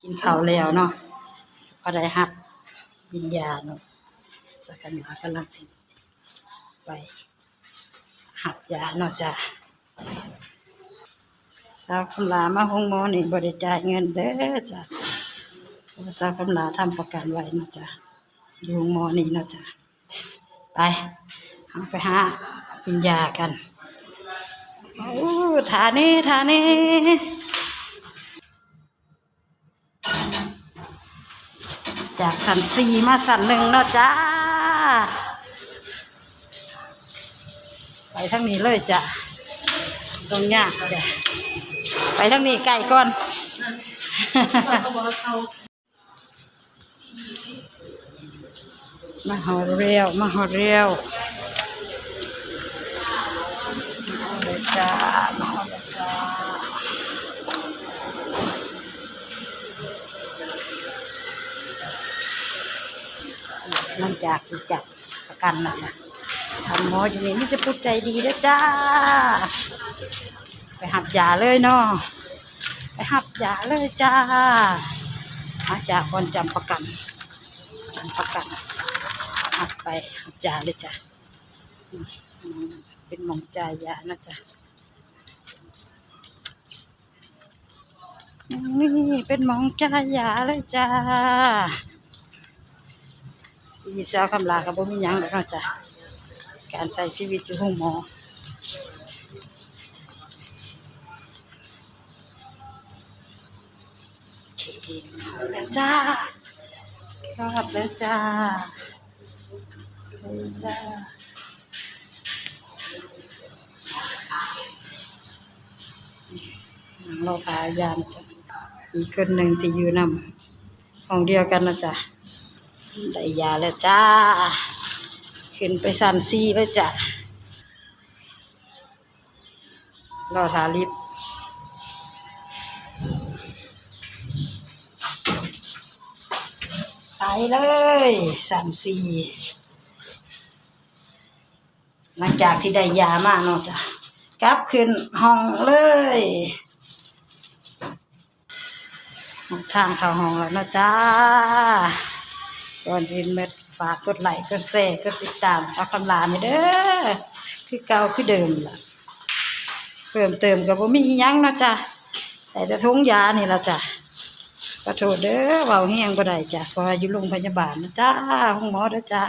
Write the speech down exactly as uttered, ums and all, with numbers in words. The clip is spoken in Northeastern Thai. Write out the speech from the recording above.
กินข้าวแล้วเนาะ พอได้รับปริญญาเนาะ สาวคำหลากำลังสิไปรับยาเนาะจ้ะ สาวคำหลามาโฮงหมอนี่บ่ได้จ่ายเงินเด้อจ้ะ เพราะว่าสาวคำหลาทำประกันไว้เนาะจ้ะ อยู่โฮงหมอนี่เนาะจ้ะ ไป เอาไปหาปริญญากัน โอ้ ท่านี้ ท่านี้ จากชั้นสี่มาชั้นหนึ่งเนาะจ้า ไปทางนี้เลยจ้ะ ตรงเนี้ยเดี๋ยวไปทางนี้ไกลก่อน มาฮอดแล้ว มาฮอดแล้ว มาฮอดแล้วจ้า มาฮอดแล้วจ้า หลังจากที่จับประกันแล้วจ้ะ ทำหมออยู่นี่มีแต่ผู้ใจดีเด้อจ้า ไปรับยาเลยเนาะ ไปรับยาเลยจ้า มาจากบ่อนจำประกัน จำประกัน รับไปรับยาเลยจ้ะ อืม เป็นหม่องจ่ายยานะจ๊ะ นี่เป็นหม่องจ่ายยาเลยจ้า ชีวิตสาวคำหลาก็บ่มีหยังดอกเนาะจ้ะ การใช้ชีวิตอยู่โฮงหมอ โอเค ฮอดแล้วจ้า ฮอดแล้วจ้า ฮอดแล้วจ้า นั่งรอถ่ายยานะจ๊ะ อีกคนหนึ่งที่อยู่นำ ห้องเดียวกันนะจ๊ะ ได้ยาแล้วจ้า ขึ้นไปชั้นสี่แล้วจ้ะ รอถ่าลิฟต์ ไปเลย ชั้นสี่ หลังจากที่ได้ยามาเนาะจ้ะ กลับขึ้นห้องเลย ทางเข้าห้องแล้วเนาะจ้า ก่อนอื่นหมดฝากกดไลค์ กดแชร์ กดติดตามสาวคำหลานี่เด้อ คือเก่าคือเดิมล่ะ เพิ่มเติมก็บ่มีอิหยังเนาะจ้ะ ได้แต่ถุงยานี่ล่ะจ้ะ ขอโทษเด้อ เว้าแฮงบ่ได้จ้ะ เพราะว่าอยู่โรงพยาบาลนะจ้า โฮงหมอเด้อจ้า